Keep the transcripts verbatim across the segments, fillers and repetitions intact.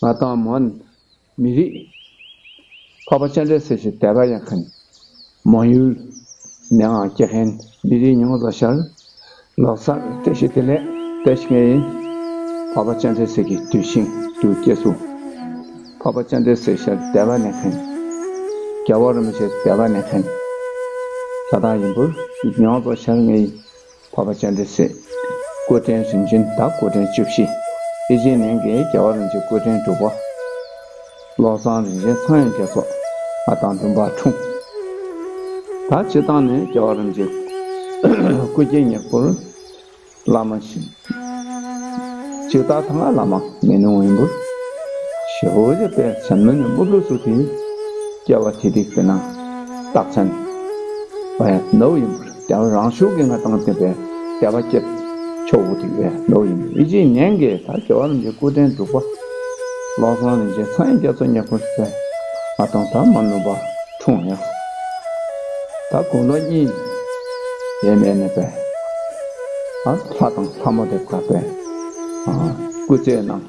ང་དང་མོན་མི་རིགས་འཕགས་པ་སྤྱན་རས་གཟིགས་ཀྱི་དད་པ་ཡོད་མཁན། མོན་ཡུལ་ནས་ཡང་སྐྱེས་མཁན་མི་རིགས་ཉུང་ཙམ་ཤར། ལོ་གསར་བཀྲ་ཤིས་བདེ་ལེགས། བཀྲ་ཤིས་ངའི་འཕགས་པ་སྤྱན་རས་གཟིགས་ཀྱི་གདུལ་ཞིང་དུ་སྐྱེས་སོ། འཕགས་པ་སྤྱན་རས་གཟིགས་ཀྱི་དད་པ་ཡོད་མཁན། རྒྱལ་བ་རིན་པོ་ཆེའི་དད་པ་ཡོད་མཁན། ཤ་སྟག་ཡིན་པས་ཉུང་ཙམ་ཤར། ངའི་འཕགས་པ་སྤྱན་རས་གཟིགས། སྐུ་ཕྲེང་རིམ་བྱོན་དང་སྐུ་ཕྲེང་བཅུ་བཞི། ཨེ་ཅེ་ནན་གྱི་རྒྱལ་བ་རིན་པོ་ཆེ་སྐུ་ཕྲེང་དྲུག་པ། བློ་བཟང་རིན་ཆེན་ཚངས་དབྱངས་རྒྱ་མཚོ། ང་དང་འབྲུམ་པ་འཁྲུངས། ད་སྤྱིར་བཏང་ནས་རྒྱལ་བ་རིན་པོ་ཆེ་སྐུ་སྐྱེ་ཉེར་དགུར་བླ་མ་ཞིག་ཅིག་ད་ཐང་ང་བླ་མ་མེད་ནོ་ཡིན་པས། ཞེ་པོ་ཅིག་པའི་སེམས་ནང་ནས་མུ་ལུ་སུ་དེ་སྐྱེ་བ་དེ་དེ་དེ་ན་རྟགས་མཚན་བ་ཡ་ནོ་ཡིན་པས། དེ་རང་ཤུགས་ཀྱིས་ང་དང་དེ་བས་དད་པ་སྐྱེ་ཆོག་པོ་དེ་བས་ནོ་ཡིན་པས། ཨེ་ཅེ་ནན་གྱི་ད་རྒྱལ་བ་རིན་པོ་ཆེ་སྐུ་ཕྲེང་དྲུག་པ། བློ་བཟང་རིན་ཆེན་ཚངས་དབྱངས་རྒྱ་མཚོ་ཉེར་དགུར་པས་ང་དང་ད་མ་ནུབ་པ་འཁྲུངས་ཡང་། ད་དགུང་ལོ་གཉིས་ཡས་མས་ནས་པས་ཨ་ལྷ་དང་ལྷ་མོ་དེ་བཀའ་པས་ཨ་སྐུ་ཚེ་ནང་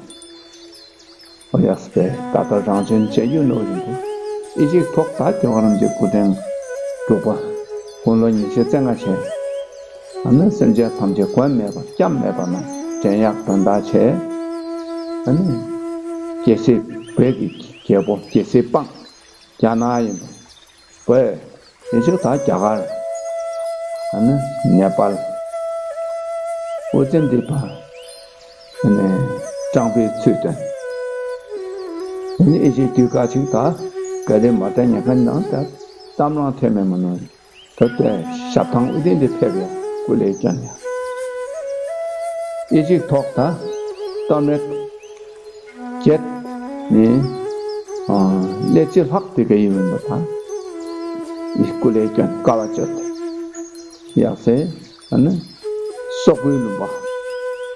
ཨོ་ཡ་སི་པས་ད་ལྟ་རང་བྱོན་བྱེད་རྒྱུ་ནོ་ཡིན་པས། ཨེ་ཅིག་ཐོག་ད་རྒྱལ་བ་རིན་པོ་ཆེ་སྐུ་ཕྲེང་དྲུག་པ་དགུང་ལོ་ཉི་ཤུ་རྩ་ལྔ་བྱས། ཨ་ནི་སེམས་ཅན་ཐམས་ཅད་མགོན་མེད་པ་སྐྱབས་མེད་པ་རྣམས་བྲན་གཡོག་དོན་དག་བྱས། ཨ་ནི་རྒྱལ་སྲས་བོད་ཀྱི་རྒྱལ་པོ་རྒྱལ་སྲས་སྤང་རྒྱ་ནག་ཡིན་པ། བོད་ཡིན་ཕྱིར་ད་རྒྱ་གར། ཨ་ནི་ནེ་པཱལ། དབུ་རྩེ་འདི་པ། ཨ་ནི་སྤྲང་པོའི་ཚུལ་སྟོན། ཨ་ནི་ཨེ་ཤེ་དུས་སྐབས་ཅིག་ད་ག་རེ་མ་བསྟན་ཉེན་ཁ་ནང་ད་གཏམ་རང་ཐོན་མེད་མ་ནོར། ད་ལྟའི་ཞབས་ཐང་དབུ་རྩེ་འདི་ཕེབས་ཡ་སྐུ་ལས་བསྐྱོན་ཡ། ཨེ་ཅིག་ཐོག་ད་གཏམ་རེད། བརྒྱད་ནི། ཨ་ཀླད་རྩ་ལྷག་དེ་ག་ཡིན་མིན་པ་དང་། ཡི་སྐུ་ལས་སྐྱོན་དཀའ་བ་སྤྱོད་དེ། ཡག་སེ། ཨ་ནི། སོག་པོའི་ལུང་པ།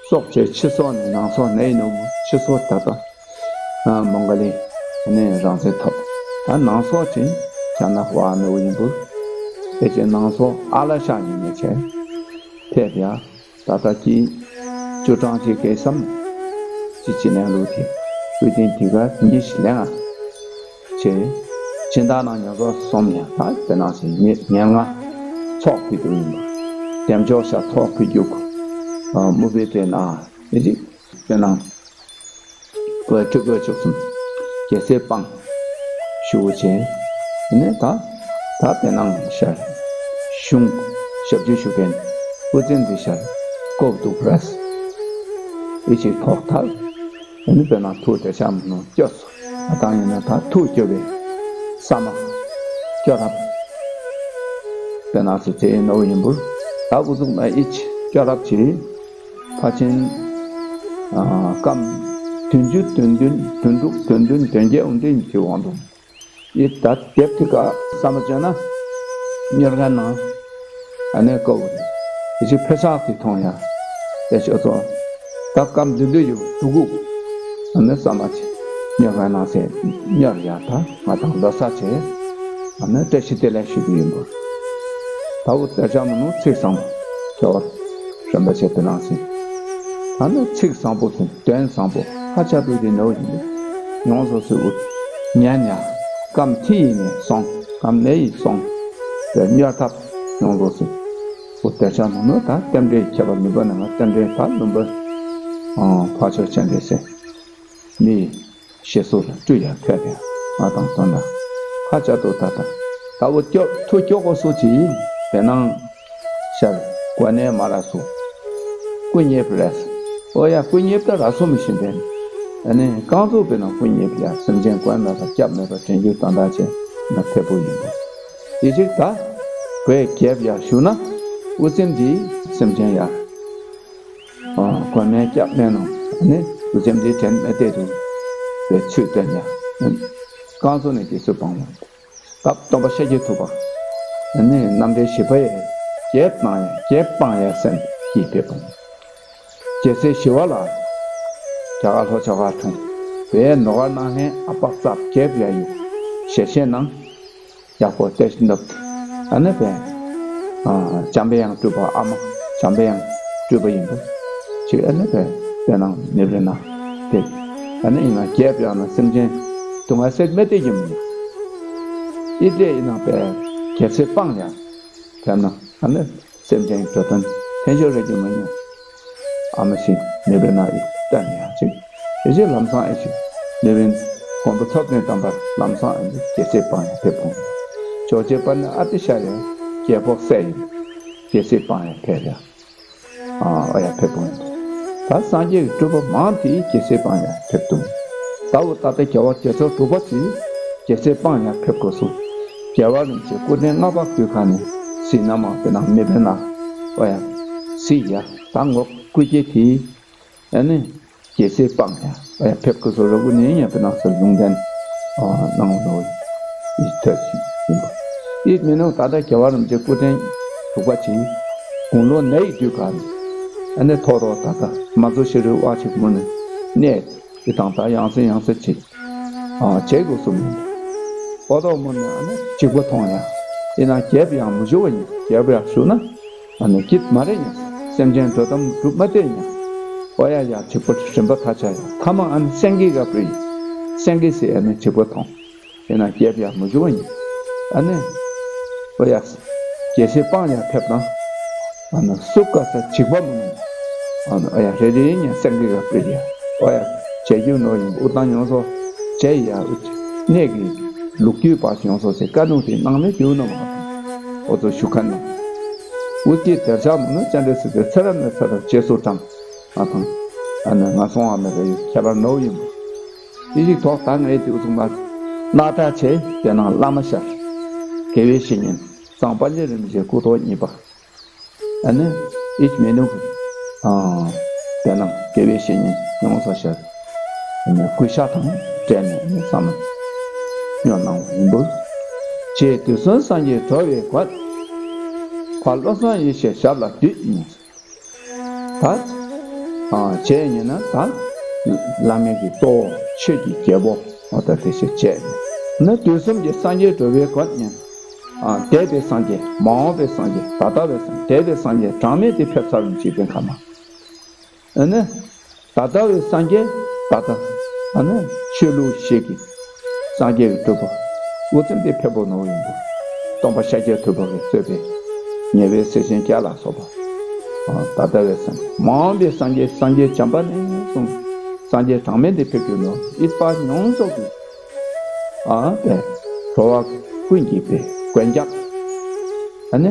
སོག་བཅས་ཕྱི་སོག་ནས་ནང་སོག་ནས་ཡིན་ནོ་ཕྱི་སོག་ད་ལྟ། ཨ་མོང་ག་ལི། ཨ་ནི་རང་བཙན་ཐོབ། ད་ནང་སོག་ཅིག་རྒྱ་ནག་བ་ནོ་ཡིན་པུར། ཨེ་ཅེ་ནང་སོག་ཨ་ལ་ཤ་ཡིན་ནས་བྱས། ཕེབས་ཡ། ད་ལྟ་གི་ཅུ་ཀྲང་ཅིག་གེ་སམ་ཅི་ཅི་ནས་ལུགས་དེ་དབུས་སྟེང་དེ་གར་ཉི་ཤི་ལེང་ཨ་ཅེ་སྦྱིན་བདག་ནང་ཉོ་ཚོགས་སོམ་ཡང་ད་དེ་ནང་སེ་ཉེ་ཉེར་ལྔ་ཚོགས་ཕུད་དུ་ཡིན་པ་དེམ་ཅོག་ཤ་ཚོགས་ཕུད་རྒྱུག་མུ་བེ་དེ་ན་ཨེ་ཅིག་དེ་ནང་། བོད་ཕྲུ་གུ་བཅུ་གསུམ། རྒྱལ་སྲས་སྤང་། ཞུ་བོ་ཆེ། ནས་ད། ད་དེ་ནང་ཤར། གཞུང་། ཞབས་ཕྱི་ཞུ་མཁན། དབུ་འཛིན་འདི་ཤར། ཀོབ་ཏུ་པྲེས། ཨི་ཅིག་ཐོག་ཐག་ཨ་ནི་དཔེར་ན་ཐུགས་དེ་ཆ་མ་ནོར་སྐྱོ་སོ། ང་དང་ཡིན་ན་ད་ཐུགས་སྐྱོ་བའི་ས་མ། སྐྱོ་རབ། དཔེར་ན་སུ་ཚེ་ཡིན་ནོ་ཡིན་པུར། ད་དབུ་ཚུགས་ན་ཨི་ཅིག་སྐྱོ་རབ་ཅིག་ཕ་ཆེན། ཨ་སྐམ། བདུན་ཅུ་དོན་བདུན་དོན་དྲུག་དོན་བདུན་དོན་བརྒྱད་འོང་དེ་ཉི་ཤུ་འོང་དུ། ཡིད་ད་དེབ་ཐི་ཀ་བསམ་བློ་བྱས་ན། གཉེར་ཁ་ནང་། ཨ་ནེ་ཀོ། ཡི་ཕི་ཕེ་ཤག་གི་མཐོང་ཡ། དེ་ཤོད་ཚོ། ད་སྐམ་འདི་འདི་ཡོད་དུ་གུ། ཨ་ནེ་བསམ་པ་ཆེ། གཉེར་ཁ་ནང་སེ། གཉེར་ཡ་ད་ང་དང་ལོ་ས་ཆེ། ཨ་ནེ་བཀྲ་ཤིས་བདེ་ལེགས་ཞུ་གི་ཡིན་པ། ད་འུ་ཙེ་ཆ་མ་ནུ་ཚིག་བཟང་པོ། ཁྱོད་རིན་པོ་ཆེ་དེ་ནང་སེ། ད་ནི་ཚིག་བཟང་པོ་དང་དོན་བཟང་པོ་ཧ་ཅང་དུ་དེ་ནོ་ཡིན། ཡོངས་སུ་སུ་འུ། ཉན་ཡ། སྐམ་ཐི་ཡིན་ནས་སོང་། སྐམ་ནེ་ཡིན་སོང་། དེ་གཉེར་ཐབས་ཡོངས་སུ་སུ། འུ་དེ་ཆ་མ་ནུ་ད་རྟེན་འབྲེལ་ཁྱད་པར་ནུས་པ་ནི་ང་རྟེན་འབྲེལ་ད་ལུམ་པ། ཕ་ཆོས་ཅན་རེད་ཟེར། མི། ཞེས་སོགས་ལ་སྤྲུལ་ཡང་ཐོས་ཏེ་ང་དང་དོན་དང་ཁ་བྱ་དུ་ད་ལྟ་ལྟ་བུ་སྐྱོ་ཐུ་སྐྱོ་གོ་སུ་ཅི་དེ་ནང་ཤར་གོ་ནས་མ་ར་སུ་སྐུ་མཉེས་པ་རེད། ཨོ་ཡ་སྐུ་མཉེས་པ་ར་སུ་མི་ཤེས་དེ་ཨ་ནི་རྐང་ཚུགས་པའི་ནང་སྐུ་མཉེས་པ་ཡ་སེམས་ཅན་མགོན་མེད་པ་སྐྱབས་མེད་པ་དྲན་རྒྱུ་དོན་དག་ཅན་ན་ཐེ་པོ་ཡིན་པ་དེ་ཅིག་ད་བོད་རྒྱལ་ཡ་ཞུ་ན་དབུ་རྩེ་འདིའི་སེམས་ཅན་ཡ། མགོན་མེད་སྐྱབས་མེད་ནོ། ནི་དུ་སེམས་འདི་དྲན་མེད་དེ་དུ། བའི་ཚུལ་བསྟན་ཡ། རྐང་བཙུགས་ནས་དགེ་ཚུལ་སྤང་བ། སྟབས་སྟོན་པ་ཤཱཀྱ་ཐུབ་པ། ནི་རྣམ་འདྲེན་བཞི་པ་ཡི། རྒྱལ་སྤང་ཡ་རྒྱལ་སྤང་ཡ་སེམས་ཀྱིས་ཕེབས་པ། རྒྱལ་སྲས་ཞི་བ་ལྷ། རྒྱ་གར་ལྷོ་ཕྱོགས་ཁ་འཁྲུངས། བའི་ནོ་གར་ནང་ལྷན་ཨ་པག་ཙབ་རྒྱལ་བ་ཡུ། ཞལ་ཤེས་ནང་། ཡག་པོ་བལྟས་ཤིང་འདུག་ཨ་ནི་བས། འཇམ་པའི་དབྱངས་སྤྲུལ་པ་ཨ་མ་འཇམ་པའི་དབྱངས་སྤྲུལ་པ་ཡིན་པ། ཅིག་ཨ་ནི་བས་དེ་ནང་ནི་རེ་ན་དེ། ཨ་ནི་ཡིན་ན་རྒྱལ་པོ་ཡང་ན་སེམས་ཅན་སྡུག་བསྔལ་སེལ་མི་བདེ་གི་མི་ཡིན། ཨི་ཏྲེ་ཡིན་ན་པའི་རྒྱལ་སྲས་སྤང་ཡང་ཕེབས་ན་ཨ་ནི་སེམས་ཅན་འགྲོ་དོན་ལྷན་ཅིག་རེག་གི་མི་ཡིན། ཨ་མ་ཞིག་མེ་བེ་ན་ཡི་གཏན་ཡང་ཅིག་ཨེ་ཅིག་ལམ་སང་ཨེ་ཅིག་མེ་བེ་མགོན་པོ་ཚོགས་ལྡན་དམ་པར་ལམ་སང་ཨེ་ཅིག་རྒྱལ་སྲས་སྤང་ཡང་ཕེབས་འོང་། ཇོ་བྱེད་པ་ནི་ཨ་ཏི་ཤ་ཡང་རྒྱལ་པོ་སྲས་ཡིན། རྒྱལ་སྲས་སྤང་ཡང་ཕེབས་ཡང་། ཨ་ཡ་ཕེབས་འོང་། ད་སངས་རྒྱས་ཀྱི་སྤྲུལ་པ་མང་དེ་རྒྱལ་སྲས་སྤང་ཡང་ཕེབས་འདུག་ད་འོ་ད་ལྟ་རྒྱལ་བ་རྒྱལ་ཚབ་དྲུག་པ་དེ་རྒྱལ་སྲས་སྤང་ཡང་ཕེབས་དགོས་སོ། རྒྱལ་བ་རིན་པོ་ཆེ་སྐུ་ཕྲེང་ལྔ་པ་དུས་ག་ནས་གཟིགས་ན་མ་དཔེར་ན་མེ་བེ་ན་ཨོ་ཡ་གཟིགས་ཡ་ད་ངོ་སྐུ་སྐྱེ་དེ་ཨ་ནི་རྒྱལ་སྲས་སྤང་ཡང་ཨོ་ཡ་ཕེབས་དགོས་སོ་ར་སྐུ་ནས་ཡང་དཔེར་ན་སོ་ལུང་བསྟན་གནང་བ་ཡིད་ཐོས་ཤིག་ཡིན་པ། ཡིད་མི་ནུབ་ད་ལྟ་རྒྱལ་བ་རིན་པོ་ཆེ་སྐུ་ཕྲེང་དྲུག་པ་ཅིག་དགུང་ལོ་ནའི་དུས་ག་ནས་ཨ་ནི་ཐོག་ཐོག་ད་ལྟ་མ་ཛོ་ཤི་རི་དབང་ཕྱུག་མུ་ནས་གནས། དེ་དང་ད་ཡང་སེ་ཡང་སེ་བྱེད། ཨ་བྱེད་དགོས་གསུངས་མི་འདུག་ཨོ་ཐོག་མུ་ནས་ཨ་ནི་འཇིགས་པ་མཐོང་ཡང་ཡིན་ན་རྒྱལ་པོ་ཡང་མི་བཞུགས་པ་ཡིན། རྒྱལ་པོ་ཡང་བཞུགས་ན་ཨ་ནི་སྐྱིད་མ་རེད་ཡང་སེམས་ཅན་འགྲོ་དམ་སྒྲུབ་མ་བསྟན་ཡང་ཨོ་ཡ་ཡ་འཇིགས་པ་རིམ་པ་ད་ཆ་ཡང་ཐ་མ་ཨ་ནི་སེང་གེ་ག་པུ་ཡིན། སེང་གེ་སེ་ཨ་ནི་འཇིགས་པ་མཐོང་། དེ་ན་རྒྱལ་པོ་ཡང་མི་བཞུགས་པ་ཡིན། ཨ་ནི། ཨོ་ཡ། རྒྱལ་སྲས་སྤང་ཡང་ཕེབས་དང་། ཨ་ནི་སུ་དཀའ་ས་འཇིགས་པ་མི་ནུས། ཨ་ནི་ཨ་ཡ་རེ་རེ་ཡིན་ཡང་སེང་གེ་ག་སྤྲུལ་ཡ། ཨོ་ཡ། བྱེད་རྒྱུ་ནོར་ཡིན་ཨུ་ཏང་ཡོང་སོ། བྱེད་ཡ་ཨུ་ཅི། གནས་ཀྱི་ལུག་རྒྱུད་པ་ཡོང་སོ་ཟེར་བཀའ་གནང་དེ་གནང་ནས་རྒྱུ་ནོར་མ་དང་། ཨོ་ཚོ་ཞུ་ཁ་ནང་། ཨུ་ཅི་དེར་ཆགས་མི་ནུས་ཅན་དེ་སི་དེ་ཚེ་རབས་ནས་ཚེ་རབས་རྗེས་སུ་འབྲང་། ཨ་དང་། ཨ་ནི་ང་སོང་བ་མེད་པའི་ཁྱད་པར་ནོར་ཡིན་པ། དེ་ཞིག་ཐོག་ད་ངའི་དུས་གསུམ་པ། སྣ་ཐག་ཆེ་དེ་ནང་བླ་མ་ཤར། དགེ་བའི་བཤེས་གཉེན་གཙང་པ་ལས་རིན་ཆེན་སྐུ་ཐོག་གཉིས་པ། ཨ་ནི་ཨིས་མེ་ནུ། ཨ་དེ་ནང་དགེ་བའི་བཤེས་གཉེན་ཡོངས་སུ་ཤར། ཨ་ནི་གུས་ཞབས་དང་སྤྲད་ནས་ཨ་ནི་བསམ་བློ་སྙོམས་གནང་བ་ཡིན་པ། རྗེ་དུས་གསུམ་སངས་རྒྱས་འགྲོ་བའི་མགོན། ཕ་བློ་བཟང་ཡེ་ཤེས་ཞབས་ལ་འདུད་ཡིན། ད། ཨ་བྱས་ཉིན་ན་ད། བླ་མེད་ཀྱི་གཙོ་བོ་ཆོས་ཀྱི་རྒྱལ་པོ་འོ་ད་དེ་ཞིག་བྱས་ནས་ན་དུས་གསུམ་གྱི་སངས་རྒྱས་འགྲོ་བའི་མགོན་ཡིན། ཨ་འདས་པའི་སངས་རྒྱས་མ་འོངས་པའི་སངས་རྒྱས་ད་ལྟ་བའི་སངས་འདས་པའི་སངས་རྒྱས་གྲངས་མེད་དེ་ཕེབས་ཚར་རུང་ཅིག་པའི་ཁ་ན། ཨ་ནི། ད་ལྟ་བའི་སངས་རྒྱས་ད་ལྟ་ཨ་ནི་ཆོས་ལུགས་ཤིག་གི་སངས་རྒྱས་ཀྱི་སྤྲུལ་པ་དབུ་ཙམ་དེ་ཕེབས་པོ་ནོར་ཡིན་པ། སྟོན་པ་ཤཱཀྱ་ཐུབ་པ་གིས་གཙོས་པའི་ཉེ་བའི་སྲས་ཆེན་བརྒྱད་ལ་སོགས་པ། ད་ལྟ་བའི་སངས་རྒྱས་མ་འོངས་པའི་སངས་རྒྱས་སངས་རྒྱས་བྱམས་པ་ནས་གསུངས། སངས་རྒྱས་གྲངས་མེད་དེ་ཕེབས་རྒྱུ་ནོར་ཨིས་པ་མྱོང་ཚོགས་ཀྱི། ཨ་པའི་འགྲོ་བ་ཀུན་གྱི་པའི་མགོན་སྐྱབས། ཨ་ནི།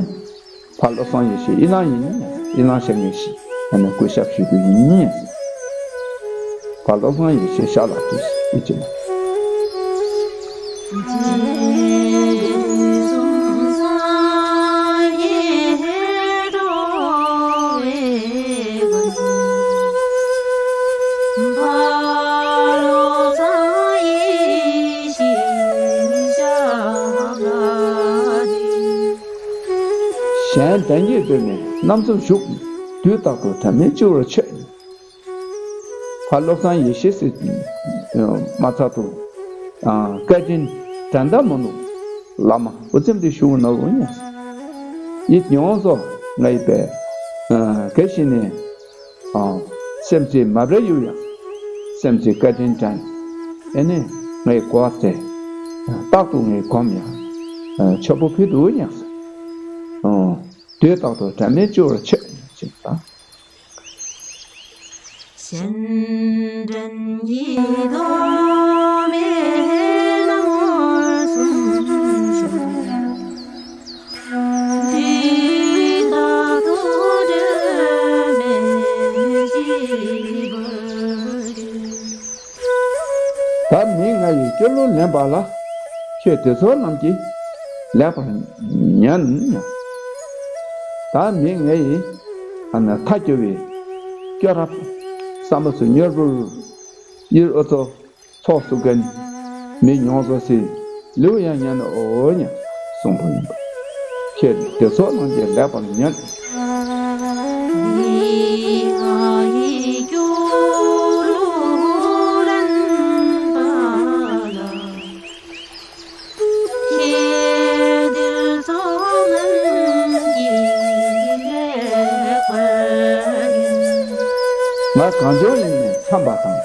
ཕ་བློ་བཟང་ཡེ་ཤེས་ཨི་ལང་ཡིན། ཨི་ལང་ཤར་ངེས་ཤིག་ཨ་ནི་གུས་ཞབས་ཞུ་རྒྱུ་ཡིན། ཕ་བློ་བཟང་ཡེ་ཤེས་ཤར་ལ་དུས་ཨི་ཅི་ལ། གཞན་དོན་གྱི་དོན་ནི་རྣམ་གསུམ་ཞུགས། དུས་རྟག་ཏུ་དྲན་མེད་སྤྱོད་པར་མཆོད། ཕ་བློ་བཟང་ཡེ་ཤེས་སི་མ་ཚ་དུ་བཀའ་དྲིན་དྲན་ད་མོ་ནུ་བླ་མ་འུ་ཚེམ་དེ་ཞུ་ནོ་འུ་ཉ་ཡིད་ཉོང་སོ་ང་ཡི་པའི་ག་ཤི་ནས། སེམས་ཅན་མ་བྲལ་ཡུལ་ཡང་། སེམས་ཅན་བཀའ་དྲིན་དྲན། ཨེ་ནས་ངའི་གོ་བ་དེ། རྟག་ཏུ་ངའི་སྒོམ་ཡང་། ཆོས་པོ་ཕུལ་དུ་ཉག་ས། དུས་རྟག་ཏུ་དྲན་མེད་སྤྱོད་པར་མཆོད་ཅེས་དང་། ད་མི་ང་ཡི་སྐྱོ་གླུ་ལེན་པ་ལ། ཁྱེད་དེ་ཚོ་རྣམས་ཀྱིས་ལེགས་པར་ཉོན། ད་མི་ང་ཡི་ཨ་ན་མཐའ་སྐྱོ་བའི་སྐྱོ་རབ་བསམ་པ་སུ་མྱུར་བུར་ཡིར་ཨོ་ཚོ། ཚོགས་སུ་ཀན། མི་མྱོང་བཟོ་སྲིད། ལེའུ་ཡང་ཉན་ནོ་འོ་ཉ། གསུང་པོ་ཡིན་པ། ཁྱེད་དེ་ཚོ་རྣམས་ཀྱིས་ལེགས་པར་ཉོན། ང་གང་བྱུང་ཡིན་ནས་འཚམས་པ་དང་།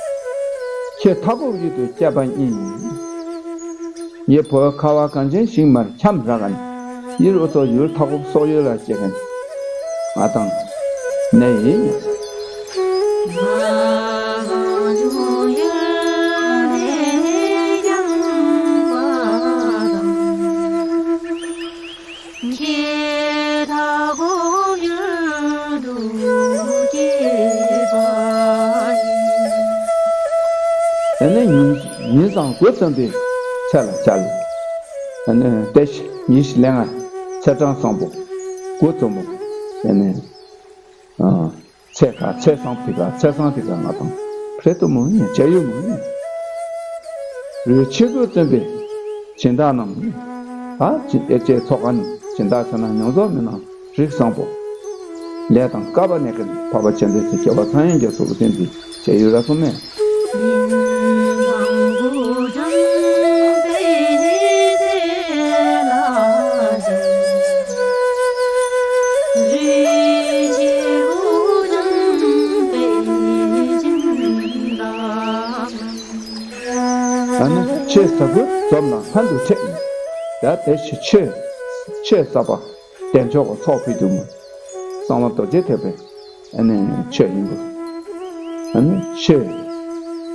ཁྱེད་མཐའ་འཁོབ་ཡུལ་དུ་སྐྱེས་པ་ཉིད། ཡེ་བོད་ཁ་བ་གངས་ཅན་ཞིང་མར་འཁྱམས་ར་གན། ཡེ་རུ་ཚོ་ཡུལ་མཐའ་འཁོབ་སོག་ཡུལ་ལ་སྐྱེས་མཁན་ང་དང་ནས་ཡིན། ཁྱེད་མཐའ་འཁོབ་ཡུལ་དུ་སྐྱེས་པ་ཡིན། ཨ་ནི་ཉིན་ཉིན་བཟང་དགུ་བརྩམས་པའི་ཚེ་ལ་བཅར། ཨ་ནི་ཏེ་ཤི་ཉི་ཤུ་ལེ་ལྔ་ཚེས་གྲངས་བཟང་པོ་དགུ་བརྩམས་པོ། ཨ་ནི་ཨ། ཚེ་ཁ་ཚེ་བཟང་དེ་ཁ་ཚེ་བཟང་དེ་ཁ་ང་དང་ཁྲེ་ཏོ་མོ་ནི་བྱ་ཡུལ་མོ་ནི། རུས་ཆེ་དགུ་བརྩམས་པའི་སྦྱིན་བདག་རྣམས་ནི། ད་ཅི་ཨེ་ཅེ་ཚོགས་ཁ་ནི་སྦྱིན་བདག་ཚེ་ན་མྱོང་ཚོགས་མི་ནང་རིགས་བཟང་པོ། ལས་དང་སྐལ་པ་གནས་ཀྱི་འཕགས་པ་སྤྱན་རས་གཟིགས་སྐྱོབ་པ་ཚངས་དབྱངས་རྒྱ་མཚོ་བོ་བསྟན་འཛིན་བྱ་ཡུལ་ར་སོ་མེ། ཨ་ནི་ཆོས་ཟབ་དགུ་འཛོམས་ན་ལྷ་འདུ་ཁྲིད། ད་དེ་ཕྱི་ཆོས་ཆོས་ཟབ་པ་བདེ་མཆོག་གི་ཚོགས་ཕུལ་དུ་མོ། གསང་བ་རྡོ་རྗེ་ཐེག་པའི་ཨ་ནི་ཆོས་ཡིན་པ། ཨ་ནི་ཆོས་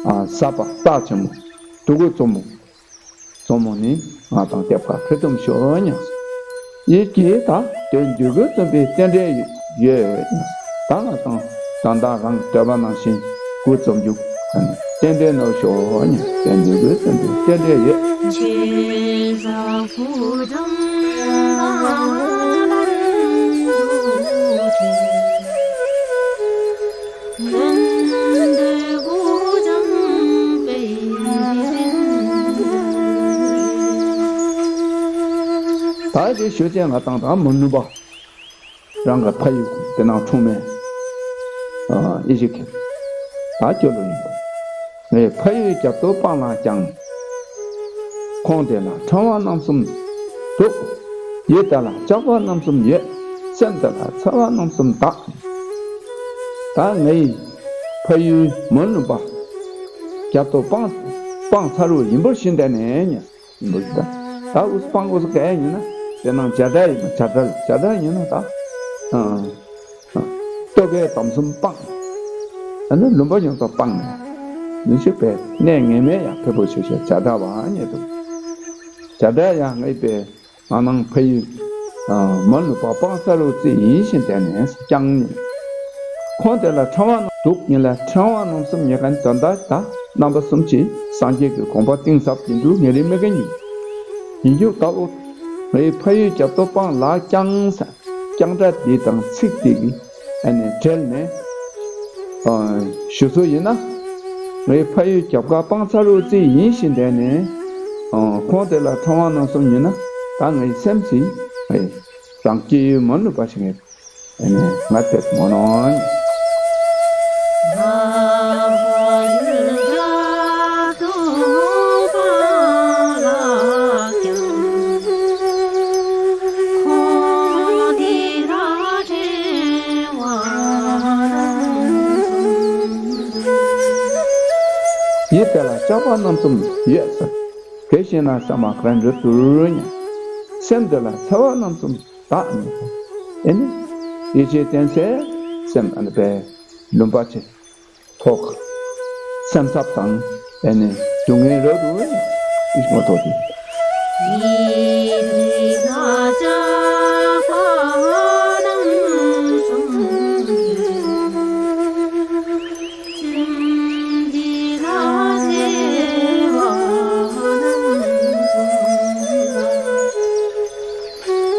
ཨ་ཟབ་པ་རྟགས་ཆེན་མོ་དུ་ཀུ་རྩོམ་མོ། རྩོམ་མོ་ནི་ང་དང་སྐྱབས་ཁ་ཁྲི་སྟོང་ཤོ་ཉ། ཡིད་ཀྱིས་ད་དོན་འདུས་ཀུན་རྩོམ་པའི་རྟེན་འབྲེལ་ཡོད། ད་ང་དང་ད་ལྟ་རང་འདོད་པ་ནང་བཞིན་ཀུ་རྩོམ་རྒྱུ་རྟེན་འབྲེལ་ནོར་ཤོ་ཉ། དོན་འདུས་ཀུན་རྩོམ་པའི་རྟེན་འབྲེལ་ཡོད། ད་དེ་ཞུ་ཅན་ང་དང་དང་མི་ནུས་པ། རང་གི་ཕ་ཡུལ་དེ་ནང་འཁྲུངས་མེད། ཨ་ཨི་ཞིག་གི་ད་སྐྱོ་ལོ་ཡིན་པ། ངའི་ཕ་ཡུལ་རྒྱབ་ཏུ་སྤང་ལ་བརྐྱངས། ཁོང་དེ་ལ་ཕྲེང་བ་རྣམ་གསུམ་འདུག་ཡིད་དེ་ལ་ལྕགས་པ་རྣམ་གསུམ་ཡོད། སེམས་དེ་ལ་ཚ་བ་རྣམ་གསུམ་དག་ད་ངའི་ཕ་ཡུལ་མ་ནུབ་པ། རྒྱབ་ཏུ་སྤང་སྤང་ཚར་བ་ཡིན་པར་ཤེས་ཏེ་ནས་ཉ། ཡིན་པར་ཤེས་ད། ད་འུ་སྤང་འུ་སུ་ག་ཡིན་ན། དེ་ནང་བྱ་བྲལ་ཡིན་ན་བྱ་བྲལ་བྱ་བྲལ་ཡིན་ན་ད། ལྟོ་གོས་དམ་གསུམ་སྤངས། ཨ་ནི་ལུང་པ་ཡོངས་སུ་སྤངས་ནས། མི་ཤེས་པའི་གནས་ངེས་མེད་ཡང་ཕེབས་པོ་ཆེ་ཤོས་བྱ་བྲལ་བ་ཉེ་དུ། བྱ་བྲལ་ཡང་ངེས་པའི་ང་ནང་ཕ་ཡུལ་མ་ལུས་པ་སྤང་ས་རུ་རྩི་ཡིན་ཞིང་དེ་ནས་ཀྱང་ཉེ། ཁོང་དེ་ལ་ཕྲེང་བ་རྣམས་འདུག་ཉིད་ལ་ཕྲེང་བ་རྣམ་གསུམ་ཉེ་གན་དོན་དག་ད་རྣམ་པ་གསུམ་གྱིས་སངས་རྒྱས་ཀྱི་དགོངས་པ་གཏིང་ཟབ་ཡིན་དུ་ངེས་རེ་མི་གན་ཡིན། ཡིན་རྒྱུ་ལྟ་བུ། ངའི་ཕ་ཡུལ་རྒྱབ་ཏུ་སྤང་ལ་བརྐྱངས་ས། རྐྱང་སྒྲ་འདི་དང་ཚིག་འདི་གི་ཨ་ནི་བྲལ་ནས་ཨ་ཞུ་སྲོལ་ཡིན་ན། ངའི་ཕ་ཡུལ་རྒྱབ་ཁ་སྤང་ཚ་རུ་རྩི་ཡིན་ཞིང་དེ་ནས་ཨ་ཁོང་དེ་ལ་ཕྲེང་བ་རྣམ་གསུམ་ཡིན་ན་ད་ངའི་སེམས་སི་ཨེ་རང་སྐྱེ་ཡུལ་མ་ནུབ་པ་ཞིག་ངས་ཨ་ནི་ང་དེ་ངོ་ནོན། ཡིད་དེ་ལ་ལྕགས་པ་རྣམ་གསུམ་ཡོད་ཟེར། དེ་བཞིན་ན་ས་མ་ག་འགྲོ་དུར་ཉ། སེམས་དེ་ལ་ཚ་བ་རྣམ་གསུམ་དག་ཉ། ཨེ་ནི། ཡིད་ཆེས་བརྟན་སའི་སེམས་ཨ་ནི་པའི་ལུང་པ་ཆེ། ཐོག་སེམས་འཚབ་དང་ཨེ་ནི་སྡུག་བསྔལ་རབ་ཏུ་ཨེ་ནི་ཨིས་མ་ཐོག་དེ།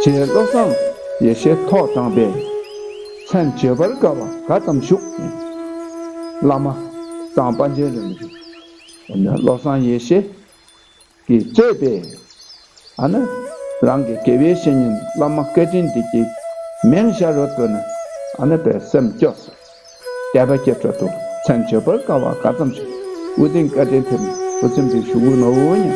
ཅེས་བློ་བཟང་ཡེ་ཤེས་ཐོག་དྲངས་པས། མཚན་བརྗོད་པར་དཀའ་བ་ག་ཙམ་བཞུགས། བླ་མ་གཙང་པཎ་ཆེན་རིན་པོ་ཆེ། བློ་བཟང་ཡེ་ཤེས་ཀྱིས་གཙོས་པའི་ཨ་ནི་རང་གི་དགེ་བའི་བཤེས་གཉེན་བླ་མ་བཀའ་དྲིན་འདི་ཀྱི་མིང་ཞབས་རོ་བཏོན་ནས་ཨ་ནི་པའི་སེམས་སྐྱོ་སོང་། དད་པ་སྐྱེ་འཕྲོ་དུ་མཚན་བརྗོད་པར་དཀའ་བ་ག་ཙམ་ཞིག་དབུ་ལྡན་བཀའ་དྲིན་ཐེབས་ནས་དབུ་ཚིམས་ཏེ་བཞུགས་ནོ་ཉ།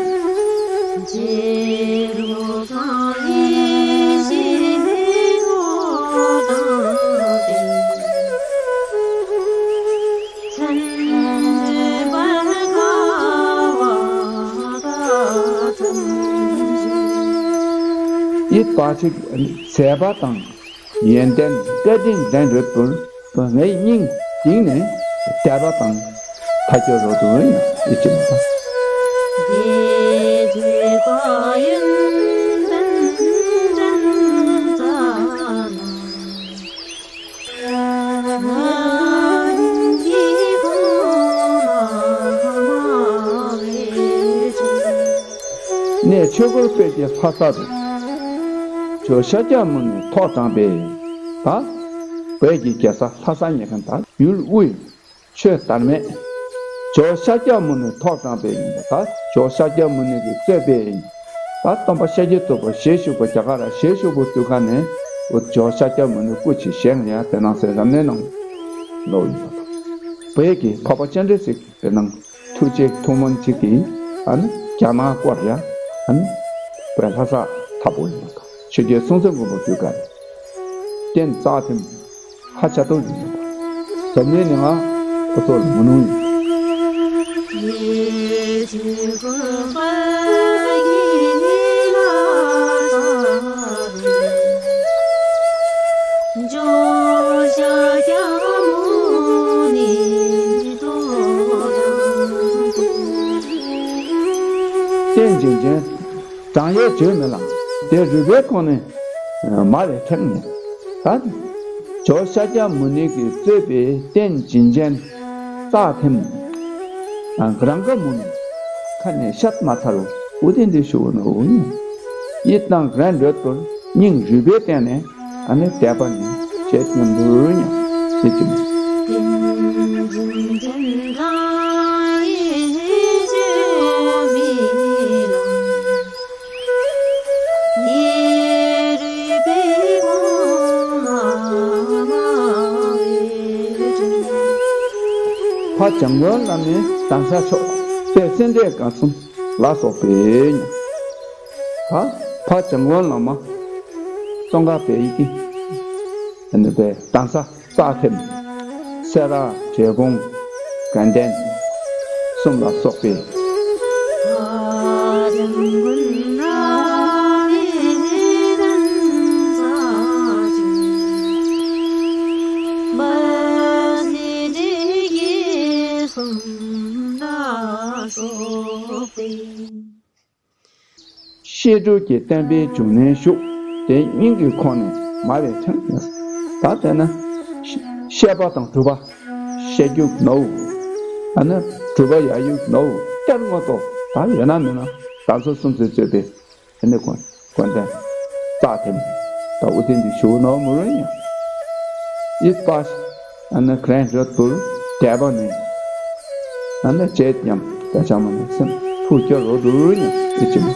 པ་ཅིག་མཛད་པ་དང་། ཡོན་ཏན་བཀའ་དྲིན་ལྡན་རོལ་པོར། ངའི་སྙིང་གཏིང་ནས་དད་པ་དང་ཐ་སྐྱོ་རོ་དུ་ཡང་ཡིད་ཀྱི་མ་དང་། གནས་ཆོས་འཁོར་དཔལ་གྱི་ལྷ་ས་རུ། ཇོ་ཤཱཀྱ་མུ་ནེ་ཐོག་དྲངས་པའི། ད་བོད་ཀྱི་རྒྱལ་ས་ལྷ་ས་ཉེ་མཁན་ད་ཡུལ་དབུས། ཆོས་དར་མེད། ཇོ་ཤཱཀྱ་མུ་ནེ་ཐོག་དྲངས་པའི་ཡིན་པ། ད་ཇོ་ཤཱཀྱ་མུ་ནེ་གིས་གཙོས་པའི་ཡིན། ད་སྟོན་པ་ཤཱཀྱ་ཐུབ་པ་ཞལ་བཞུགས་པ་རྒྱ་གར་ཞལ་བཞུགས་པ་དུས་ཁ་ནས་འོ་ཇོ་ཤཱཀྱ་མུ་ནེ་སྐུ་མཆེད་བཞེངས་ཡ་དེ་ནང་སེ་རབ་གནས་ནང་ལོག་ཡིན་པ་དང་། བོད་ཀྱི་འཕགས་པ་སྤྱན་རས་གཟིགས་ཀྱི་དེ་ནང་ཐུགས་རྗེ་ཐུགས་སྨོན་གཅིག་གིས་ཨ་ནི་རྒྱ་ནག་སྐོར་ཡ་ཨ་ནི་བོད་ལྷ་ས་མཐའ་པོ་ཡིན་པ་དང་། ཆོས་རྒྱལ་སྲོང་བཙན་སྒམ་པོ་དུས་སྐབས་རྟེན་རྩ་ཐིམ། ཧ་ཅང་ཏོག་ཡིན། འཛམ་གླིང་ནི་ང་ཁོ་ཚོ་ལ་མི་ནུས་ཡིན། རྟེན་འབྱིན་ཅན། བགྲང་ཡས་བརྗོད་མི་ལང་། དེ་རུས་པའི་ཁོང་ནས་མ་རེད་ཁྲེགས་ནས། ད་ཇོ་ཤཱཀྱ་མུ་ནེ་གིས་གཙོས་པའི་རྟེན་འབྱིན་ཅན་རྩ་ཐིམ། ག་རང་ག་མུ་ནེ་ཁ་ནས་བཤད་མ་ཚར་བ་འུ་དེ་འདི་ཞུ་ནོ་འུ་ཡིན། ཡིད་དང་གཞན་འགྲོལ་དུ་སྙིང་རུས་པའི་སྟེང་ནས་ཨ་ནི་དད་པ་ནི་བྱེད་སྙམ་དུ་ཡང་ཟེར་གྱི་མོད། ཕ་འཇམ་མགོན་བླ་མའི་གདན་ས་མཆོག་དཔལ་སེ་འབྲས་དགའ་གསུམ་ལ་སོགས་པའི། ད་ཕ་འཇམ་མགོན་བླ་མ་ཙོང་ཁ་པའི་ཡི་གེ་ཨ་ནི་པའི་གདན་ས་རྩ་ཐིམ། སེ་ར་བྲག་ཕུག་དགའ་ལྡན་གསུམ་ལ་སོགས་པའི། བཤད་སྒྲུབ་ཀྱི་བསྟན་པའི་འབྱུང་གནས་ཤུགས་དེ་སྙིང་གི་ཁོང་ནས་མ་རེད་ཐོན་ཡོད། ད་དེ་ན་བཤད་པ་དང་སྒྲུབ་པ་བཤད་རྒྱུ་ནོ། ཨ་ནི་སྒྲུབ་པ་ཡ་ཡུག་ནོ་སྟེར་ངོ་ཏོ་ད་ཡོད་ན་མེད་ན་ད་ཚོ་སུམ་ཚོད་རྩོད་པའི་ཨ་ནི་དགོན་དགོན་སྡེ་རྩ་ཐིམ་ད་འུ་ཐིམ་དུ་ཞུ་ནོ་མུ་རུ་ཡང་ཡིད་པ། ཨ་ནི་ག་རེ་འགྲོ་དུར་དད་པ་ནི། ཨ་ནི་བྱེད་སྙམ་དེ་ཚང་མ་ནི་སེམས་ཐུགས་སྐྱོ་རོ་དུར་ཡང་ཨེ་ཅི་མོ།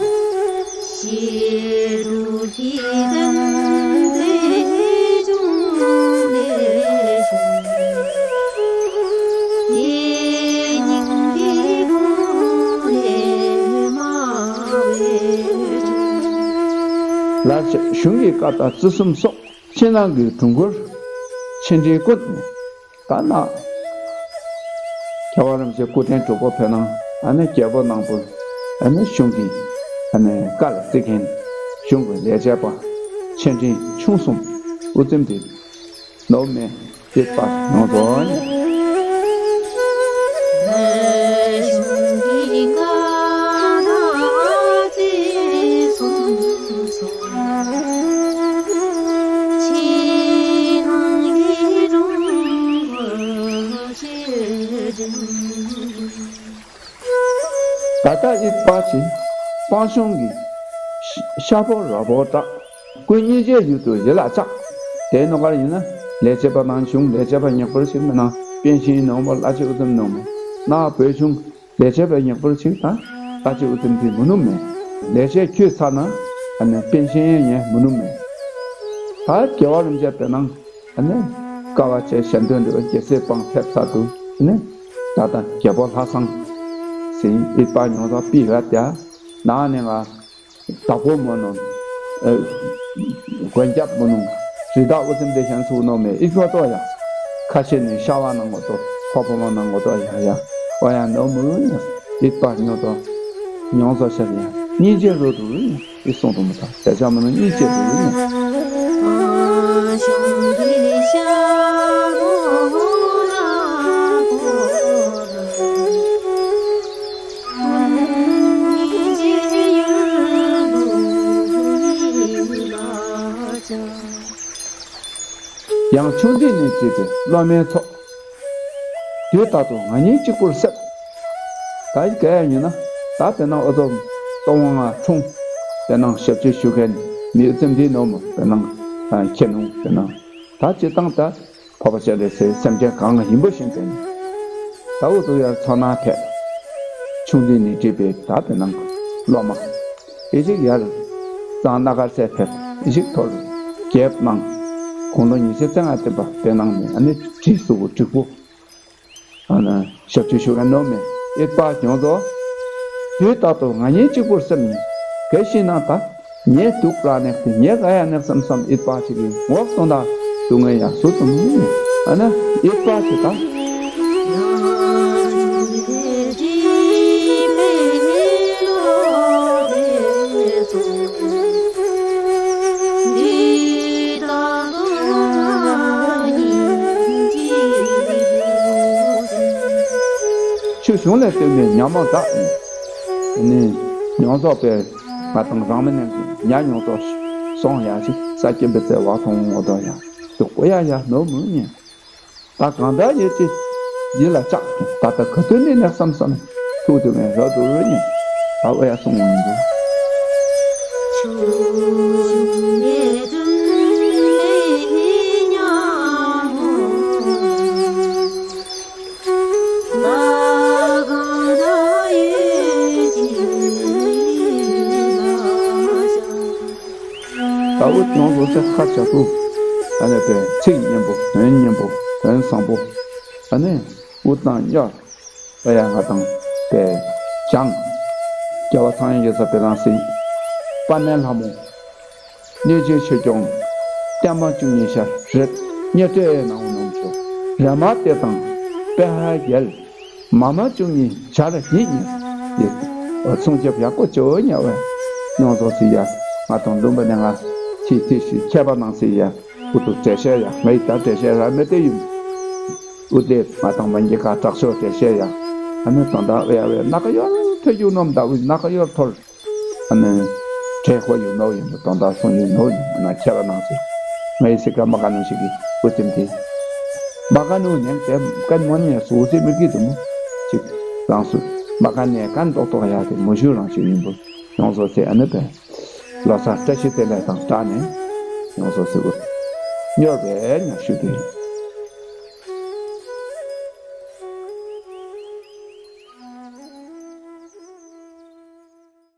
ལར་གཞུང་གི་བཀའ་ལྟར་བརྩི་སྲུང་སོགས། ཕྱི་ནང་གི་དྲུང་འཁོར་ཆེ་འབྲིང་ཀུན་ནས་ད་ན། རྒྱལ་བ་རིན་པོ་ཆེ་སྐུ་ཕྲེང་དྲུག་པ་བོད་ནང་ཨ་ནི་རྒྱལ་པོ་ནང་པོ་ཨ་ནི་གཞུང་གི་ཨ་ནི་བཀའ་ལ་བརྩི་མཁན་གཞུང་གི་ལས་བྱེད་པ་ཆེ་འབྲིང་ཆུང་གསུམ་དབུ་འཛིན་དེ་ནོར་མེད་དེ་པར་ཡོང་དོ། ད་ལྟ་ཨི་པ་ཆེ་སྤང་གཤོང་གི་ཤ་ཕོ་ར་ཕོ་བྲག་ཀུན་སྙིང་རྗེའི་ཡུལ་དུ་ཡིད་ལ་ཆགས། དེའི་ནང་ཀར་ཡིན་ན་ལས་བྱེད་པ་ནང་གཞུང་ལས་བྱེད་པ་ཉག་པར་ཞིག་མི་ནང་པེན་ཤིན་ནང་པ་ལ་ཆེ་ཨུ་ཙམ་ནང་མོ་ན་བོད་གཞུང་ལས་བྱེད་པའི་ཉག་པར་ཞིག་དང་ལ་ཆེ་ཨུ་ཙམ་དེ་མི་ནུམ་མེད། ལས་བྱེད་ཁྱོད་ཚ་ན་ཨ་ནི་པེན་ཤིན་ཡང་ཉན་མི་ནུམ་མེད། ད་རྒྱལ་བ་རིན་པོ་ཆེ་དེ་ནང་ཨ་ནི་དཀའ་བ་ཆེ་ཞལ་འདོན་འདྲི་བ་རྒྱལ་སྲས་སྤང་ཕེབས་ཚར་དུ་ཨ་ནི་ད་ལྟ་རྒྱལ་པོ་ལྷ་བཟང་ཟེར་ཨི་པ་ཉོ་ས་པི་བ་དེ་ནང་ནས་ང་བདག་པོ་མོ་ནོ། མགོན་སྐྱབས་མོ་ནོ། རི་དྭགས་ཨུ་ཙམ་དེ་ཞན་ཚུགས་ནོ་མེད་ཨི་ཆོ་ཏོ་ཡ། ཁ་ཤས་ནི་ཤ་བ་ནང་ངོ་ཏོ་ཁོ་ཕོ་མོ་ནང་ངོ་ཏོ་ཡ་ཡ། ཨོ་ཡ་ནོ་མུ་ཡ། ཨི་པ་ཉོ་ཏོ། ཉོང་ས་ཤ་ཡ། སྙིང་རྗེ་རོ་དུ་ཡ། ཨེ་གསུངས་དུ་མི་ཐང་། བྱ་བྱ་མི་ནུ་གཉིས་བཅས་སུ་ཡིན། ཡང་ཆུང་དུས་ནས་བྲིས་པའི་སློབ་མའི་ཚོགས། དུས་རྟག་ཏུ་ང་གཉིས་གཅིག་པུར་སེམས། ད་ཡི་གེ་ཡང་ཡིན་ན། ད་དེ་ནང་ཨོ་ཙོ་གཏོང་བ་ང་འཁྲུངས། དེ་ནང་ཞབས་ཕྱི་ཞུ་མཁན་མི་ཙམ་འདི་ནོ་མོ། དེ་ནང་ཁྱེད་ནང་དེ་ནང་ད་སྤྱི་བཏང་ད་འཕགས་པ་སྤྱན་རས་གཟིགས་སེམས་ཅན་གང་ཡིན་པོ་ཞིག་དེ་ནི་ད་ཨོ་ཙོ་ཡར་ཚོ་ནང་ཕེབས། ཆུང་དུས་ནས་བྲིས་པའི་ད་དེ་ནང་སློབ་མ། ཨེ་ཞིག་ཡར་གཙང་སྣ་དཀར་ཚལ་ཕེབས། ཨེ་ཞིག་ཐོར་རྒྱལ་ནང་དགུང་ལོ་ཉི་ཤུ་རྩ་ལྔ་བསྟན་པ་དེ་ནང་ནས་ཨ་ནི་བྲིས་སུ་བྲིས་པོ། ཨ་ནི་ཞབས་ཕྱི་ཞུ་མཁན་ནོ་མེ་ཨེ་པ་ཡོངས་རྫོགས། དུས་རྟག་ཏུ་ང་གཉིས་གཅིག་པུར་སེམས་ནས་གལ་ཞིག་ན་ད། ངས་སྡུག་ར་ནས་དེ་ངས་ག་ཡ་ནས་བསམ་བསམ་ཨིད་པ་ཞིག་གིས་ངོགས་སོང་ད་སྡུག་བསྔལ་ཡང་སུ་ཙམ་མི་ཨ་ན་ཨིད་པ་ཞིག་ད། ཆོས་གཞུང་ལས་བཏོན་པའི་ཉ་མོ་དག་ནི་མྱོང་ཚོགས་པའི། ང་དང་རང་མི་ནན་གྱི་ཉ་མྱོང་ཚོགས་སོང་ཡ་ཞིག་ས་སྐྱེན་པའི་རྩེ་བ་མཐོང་འོ་དོ་ཡ་སྡུག་པོ་ཡ་ཡ་ནོ་མུ་ཉེ། ད་གང་ལྟར་ཡོད་ཅི་ཡིད་ལ་ཆགས། ད་ལྟ་ག་དུས་ནས་ནས་བསམ་བསམ་ཐུག་དུ་མེད་རོ་དུ་རུ་ཉེ། ད་ཨོ་ཡ་སོང་ཡིན་འདུག་ད་འུ་ཡོངས་སུ་ཚེ་ཁ་བྱ་སྤུ། ཨ་ནི་པའི་ཚིག་སྙན་པོ་དོན་སྙན་པོ་དོན་བཟང་པོ། ཨ་ནི་འུ་དང་གཉོར། ཨ་ཡ་ང་དང་པའི་བྱང་། རྒྱལ་བ་ཚངས་དབྱངས་ཡོད་ས་པའི་རང་སྲིད། དཔལ་ལྡན་ལྷ་མོ། གནོད་སྦྱིན་ཆོས་སྐྱོང་། བརྟན་མ་བཅུ་གཉིས་ཤ་རེད། གཉེར་སྤྲད་ནང་ནོམ་ཆོ། རེ་མ་སྟེ་དང་། པེ་ཧ་རྒྱལ། མ་མ་བཅུ་གཉིས་ཆ་ར་ཡིད་གཉིས་ཡོད། སྲུང་སྐྱོབ་ཡག་པོ་བྱོས་ཉ་བས། མྱོང་ཚོ་སི་ཡ། ང་དང་ལུམ་པ་ནས་ང་ཐི་ཐི་ཞིག་ཁྱད་པར་ནང་སི་ཡ། ཨུ་ཏུ་བྲེ་ཤེ་ཡ་ངའི་ད་བྲེ་ཤེ་ར་མེ་ཏེ་ཡིན། ཨུ་ཏེ་ང་དང་མ་ཉི་ཀ་དྲག་ཤོས་བྲེ་ཤེ་ཡ། ཨ་ནི་དོན་དག་ཨེ་ཡ་བས་ན་ཀ་ཡོར་ཐོས་རྒྱུ་ནོམ་ད་འུ་ན་ཀ་ཡོར་ཐོར། ཨ་ནི། དྲེད་ཁོ་ཡུ་ནོ་ཡིན་པ་དོན་དག་སོང་ཡུ་ནོ་ཡིན་པ་ན་ཁྱེད་ར་ནང་སི། ངའི་སི་ཀ་མ་ཀ་ནང་ཞིག་གི་ཨུ་ཙིམ་གི། མ་ཀ་ནུ་ནས་དེ་ཀན་མོ་ནི་སུ་ཨུ་ཙིམ་གི་དུ་མོ། ཅིག་རང་སུ། མ་ཀ་ནས་ཀན་ཏོག་ཏོག་ཡ་དེ་མུ་ཤུ་རང་ཞིག་ཡིན་པ། ཡོངས་སུ་ཚེ་ཨ་ནི་པས། ལོ་སར་བཀྲ་ཤིས་བདེ་ལེགས་དང་སྦྲགས་ནས། ཡོངས་སུ་ཚེ་ཨུ། གཉོར་བས་ཉ་ཤུ་དེ།